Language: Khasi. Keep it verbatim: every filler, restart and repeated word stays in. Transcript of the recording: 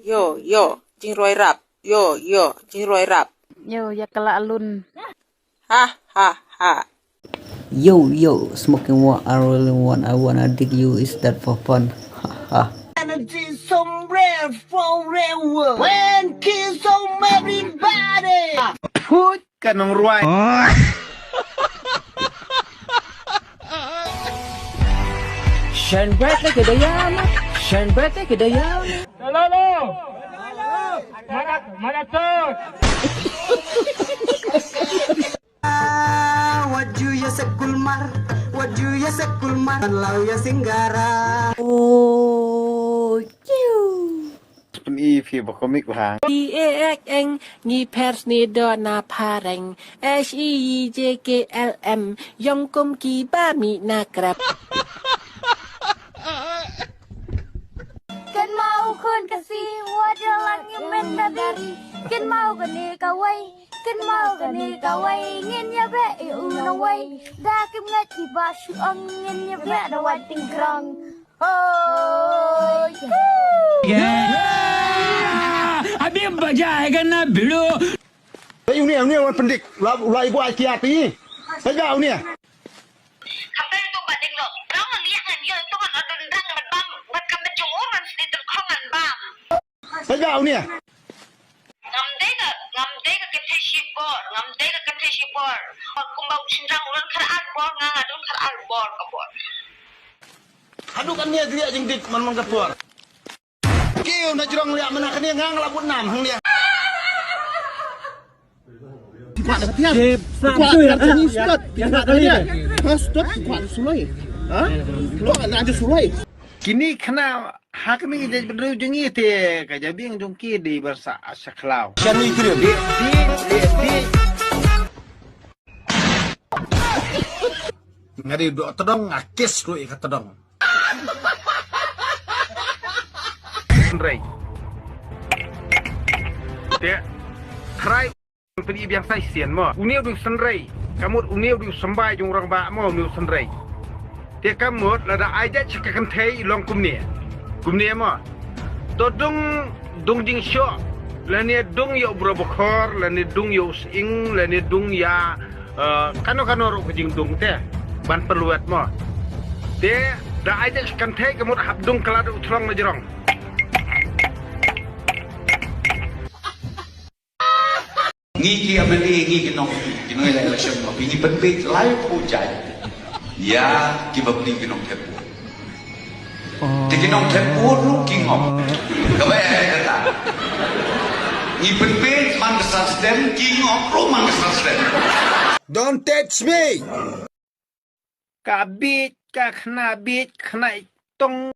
Yo, yo, jingroi rap. Yo, yo, jingroi rap. Yo, ya kala alun. Ha, ha, ha. Yo, yo, smoking what I really want. I wanna dig you, is that for fun? Ha, ha. Energy somewhere forever. When kiss on everybody. Put ka nong ruai. Shan bret ke dayana. Shan bret ke dayana. Hello. Mana mana tu? Wajju ya sekulmar, wajju ya sekulmar, lau ya singgara. Oh, kiu. Pyn-i phi ba komik bha. P A X N, ngi pers ni do na phareng. H E J K L M, yong kum ki ba mi na krep. Kan mau khun kasi, wajah langit mentari. Kan mau kene kawai. Kynmaw kane kawei ngin ïa beh ïa u nongwei. Da kim ngeit kiba shu ong ngin ïa beh da wat pynkrong. Hoi. Abim bajai kana bilu. Uni uni wan pendik la la ibu ai kiat ni. Pega uni. Khamdei tu ba ding lo. Rong ngan liak ngan yo tu ngan adun rang ngan bam. Ngan kam bejung ur ngan sdit ngan khong ngan bam. Pega uni. Ngam dei ka, ngam dei ka kynthei shibor, ngam dei ka kynthei shibor. Kumba u shynrang u don khatar bor, nga nga don khatar bor ka bor. Haduh kan nia jriah jingdit man man ka por. Kiu na jrong liah mana kania nga nga la bud nam hang nia. Kwah da tiap. Kwah da tiap ni stop. Kwah da tiap. Ha stop kwah da sulai. Ha? Kwah da aja sulai. Kini kena ha kini jadi berdua jengi te ka jabing jong ki di bersa asa klau. Kani krim. Di di di di. Ngari dok tedong ngakis dok ikat tedong. Rai. Te. Rai. Pynïaid biang sa shisien mo. Une u dei u synrei. Ka mut une u dei u symbai jong u rangbah mo une u synrei. Te ka mut lada ai jait sha ka kynthei i long kumne. Kumne mo. To dung dung jingshoh. Lane dung ïa u bro bakhor, lane dung ïa u sying, lane dung ïa eh, kano kano ruh ka jingdung te. Ban pynlwet mo. Te da ai jait sha ka kynthei ka mut hap dung ka lad u thlong na jrong. Ngi ki M L A ngi ki nong ki nong ila election ma ngi pynpeit lai phew jait. Ïa ki bapli ki nong thep vote. Te ki nong thep vote ruh ki ngop. Ka ba ïa kata. Ngi pynpeit man ka sar stem ki ngop ruh man ka sar stem. Don't touch me. Ka bit ka khna bit khna tong.